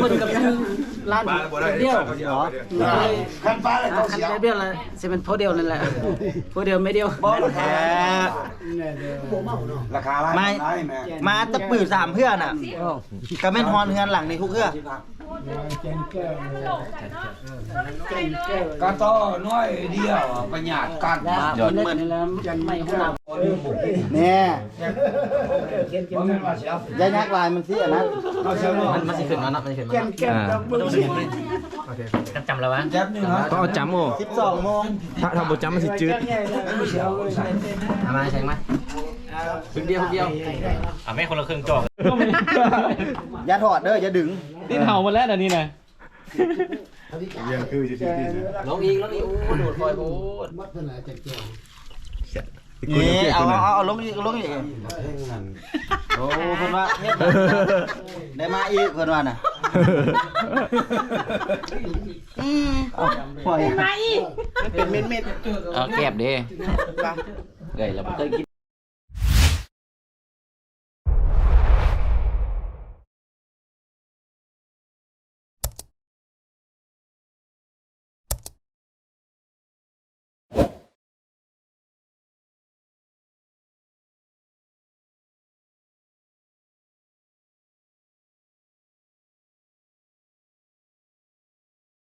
ເພິ່ນກັບຊື່ຮ້ານດຽວ. ຄັນປ້າແລ້ວເຂົາເສຍ ດຽວລະຊິເປັນໂພດຽວນັ້ນແຫຼະ ໂພດຽວແມ່ດຽວ. ບໍ່ແທ້ ລາຄາຫຼາຍ ມາ ຫຼາຍແມ່ ມາຕະປືສາມເທື່ອນະ ກໍແມ່ນຮອນເຮືອນຫຼັງນີ້ທຸກເທື່ອ. ກະຕໍ່ນ້ອຍດຽວປະຫຍັດກັນ ຍອດເໝິດ ແນ່ ບໍ່ແມ່ນວ່າຊິເອົາ ຢ່າຍັກຫຼາຍ ມັນຊິອັນນັ້ນ ມັນ ມັນຊິຂຶ້ນມາເນາະ ມັນຊິຂຶ້ນມາເນາະ. ອ່າ ຈຳແລ້ວວະ ແປັບໜຶ່ງເນາະ ຕ້ອງເອົາຈຳໂອ ສິບສອງໂມງ ຖ້າ ຖ້າບໍ່ຈຳມັນຊິຈືດ. ເອົາມາໃສ່ມາ ເຄິ່ງດຽວ ເຄິ່ງດຽວ ເອົາແມ່ຄົນລະເຄິ່ງຈອກ. ຢ່າຖອດເດີ ຢ່າດຶງ ຕິດເຫົາໝົດແລ້ວດຽວນີ້ນະ. ວຽງຄືຊິຕິດ ລົງອີກ ລົງອີກ ໂອ້ ໂດດຄ່ອຍໂພດ. ນີ້ ເອົາ ເອົາ ເອົາລົງອີກ ລົງອີກ. ໂອ້ ເພິ່ນວ່າເຮັດໄດ້ມາອີກ ເພິ່ນວ່ານະ. ອືມ ເອົາ ມາອີກ ເປັນເມັດໆ. ເອົາແກບເດ້ ເອີຍ ລາວບໍ່ເຄີຍກິນ.